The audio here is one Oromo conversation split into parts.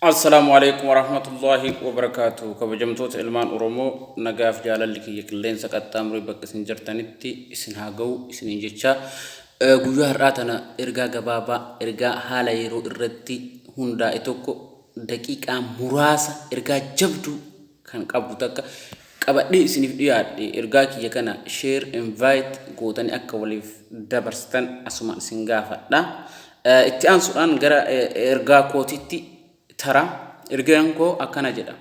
Assalaamu alaikum warahmatullaahi wabarakaatu. Kabajamtoota ilmaan Oromoo, nagaaf jaalalli kiyya qilleensa qaxxaamuree bakka isin jirtanitti isin haa ga'u isiniin jecha, guyyaa har'aa tana ergaa gabaabaa, ergaa haala yeroo irratti hundaa'e tokko, daqiiqaa muraasa ergaa jabduu kan qabdu takka qabadhee isiniif dhiyaadhe. Ergaa kiyya kana share, invite gootanii akka waliif dabarsitan asumaan isin gaafadha. Itti aansuudhaan gara ergaa kootiitti tara. Ergaan koo akkana jedha.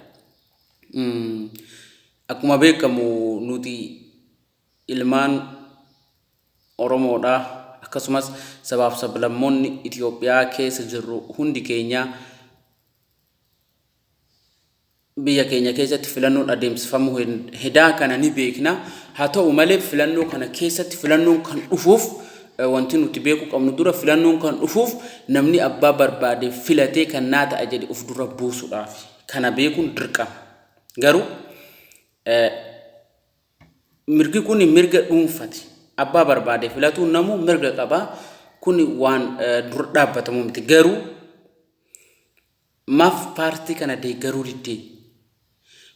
Akkuma beekamu nuti ilmaan Oromoodha. Akkasumas sabaaf sablammoonni Itoophiyaa keessa jirru hundi keenya biyya keenya keessatti filannoon adeemsifamuu hedaa kana ni beekna. Haa ta'u malee, filannoo kana keessatti filannoon kan dhufuuf, wanti nuti beekuu qabnu dura, filannoon kan dhufuuf namni abbaa barbaade filatee kan naa ta'a jedhe of dura buusuudhaaf. Kana beekuun dirqama. Garuu mirgi kun mirga dhuunfati. Abbaa barbaade filatuun namuu mirga qaba. Kun waan dura dhaabbatamu miti. Garuu maaf paartii kana deeggaruu diddee?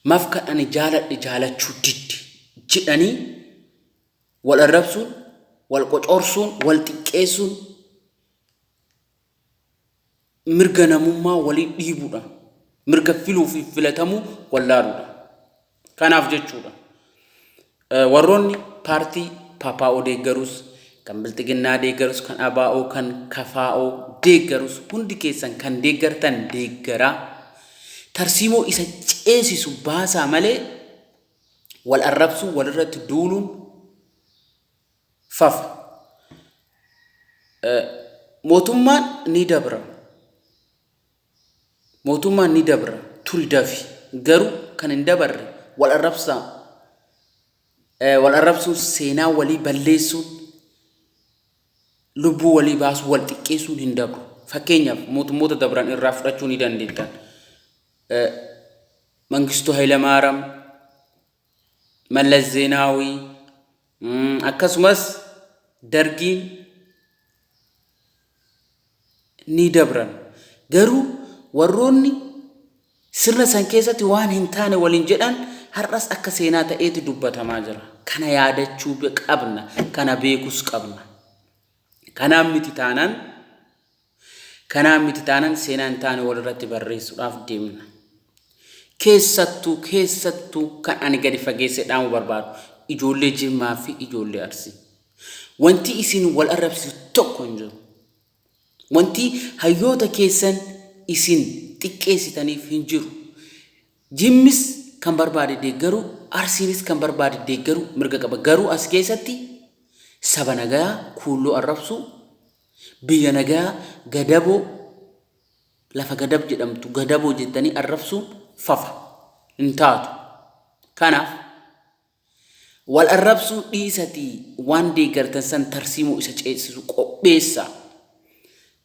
Maaf kan ani jaaladhe jaalachuu didde? Jedhanii wal arrabsuun, wal qocorsuun, wal xiqqeessuun mirga namummaa walii dhiibuudha. Mirga filuu fi filatamuu wallaaluudha. Kanaaf jechuudha. Warroonni paartii PPO deeggarus, kan Bilxiginnaa deeggarus, kan ABO, kan KFO deeggarus, hundi keessan kan deeggartan deeggaraa. Tarsiimoo isa ceesisu baasaa malee wal arrabsuu, walirratti duuluun fafa. Mootummaan ni dabra. Mootummaan ni dabra, turi dafi. Garuu kan hin dabarre wal arrabsaa. Wal arrabsuun, seenaa walii balleessuun, lubbuu walii baasuu, wal xiqqeessuun hin dabru. Fakkeenyaaf mootummoota dabran irraa fudhachuu ni dandeettan. Mangistuu Hayilamaariyaam, Mallas Zeenaawii, akkasumas Dargiin ni dabran. Garuu warroonni sirna san keessatti waan hin taane waliin jedhan har'as akka seenaa ta'eeti dubbatamaa jira. Kana yaadachuu qabna. Kana beekus qabna. Kanaan miti taanaan kanaan miti taanaan seenaa hin taane walirratti barreessuudhaaf deemna. Keessattuu keessattuu kan ani gadi fageessee dhaamuu barbaadu ijoollee Jimmaa fi ijoollee Arsii. Wanti isin wal arrabsiisu tokko hin jiru. Wanti hayyoota keessan isin xiqqeessitaniif hin jiru. Jimmis kan barbaade deeggaruu, Arsiinis kan barbaade deeggaruu mirga qaba. Garuu as keessatti saba nagayaa Kuulloo arrabsuu, biyya nagayaa Gadaboo, lafa Gadab jedhamtu Gadaboo jettanii arrabsuun fafa. Hin taatu. Kanaaf wal arrabsuu dhiisatii waan deeggartan san tarsiimoo isa ceesisu qopheessaa.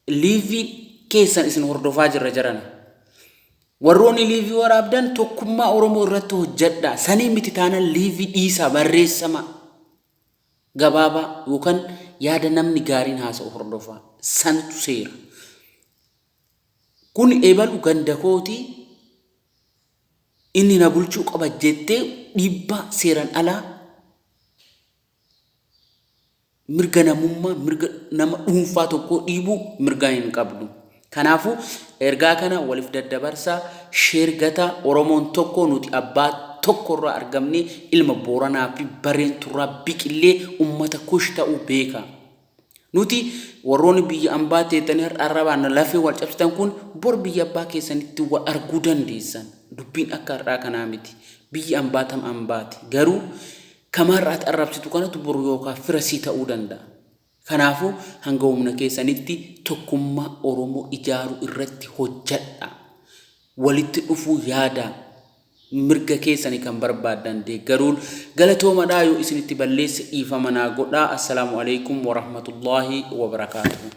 Liivii keessan isin hordofaa jirra jarana. Warroonni liivii waraabdan tokkummaa Oromoo irratti hojjedhaa. Sanii miti taanaan liivii dhiisaa, barreessama gabaabaa yookaan yaada namni gaariin haasa'u hordofaa. Santu seera. Kun ebalu ganda kootii, inni na bulchuu qaba jettee dhiibbaa seeran alaa mirga namummaa, mirga nama dhuunfaa tokkoo dhiibuu mirga hin qabdu. Kanaafuu ergaa kana waliif daddabarsaa, share gataa. Oromoon tokko, nuti abbaa tokkorraa argamnee, ilma Booranaa fi Bareenturraa biqillee ummata Kush ta'uu beeka. Nuti warroonni biyya ambaa teettanii har'a arrabaan lafee wal cabsitan kun bor biyya abbaa keessanitti wal arguu dandeessan. Dubbiin akka har'aa kanaa miti. Biyyi ambaa tam ambaati. Garuu kama har'aati arrabsitu kanatu boru yookaan fira sii ta'uu danda'a. Kanaafuu hanga humna keessanitti tokkummaa Oromoo ijaaruu irratti hojjadha. Walitti dhufuu yaadaa. Mirga keessani kan barbaaddan deeggaruun galatoomadhaa. Yoo isinitti balleesse dhiifama naa godhaa. Assalaamu alaikum warahmatullaahi wabarakaatuhu.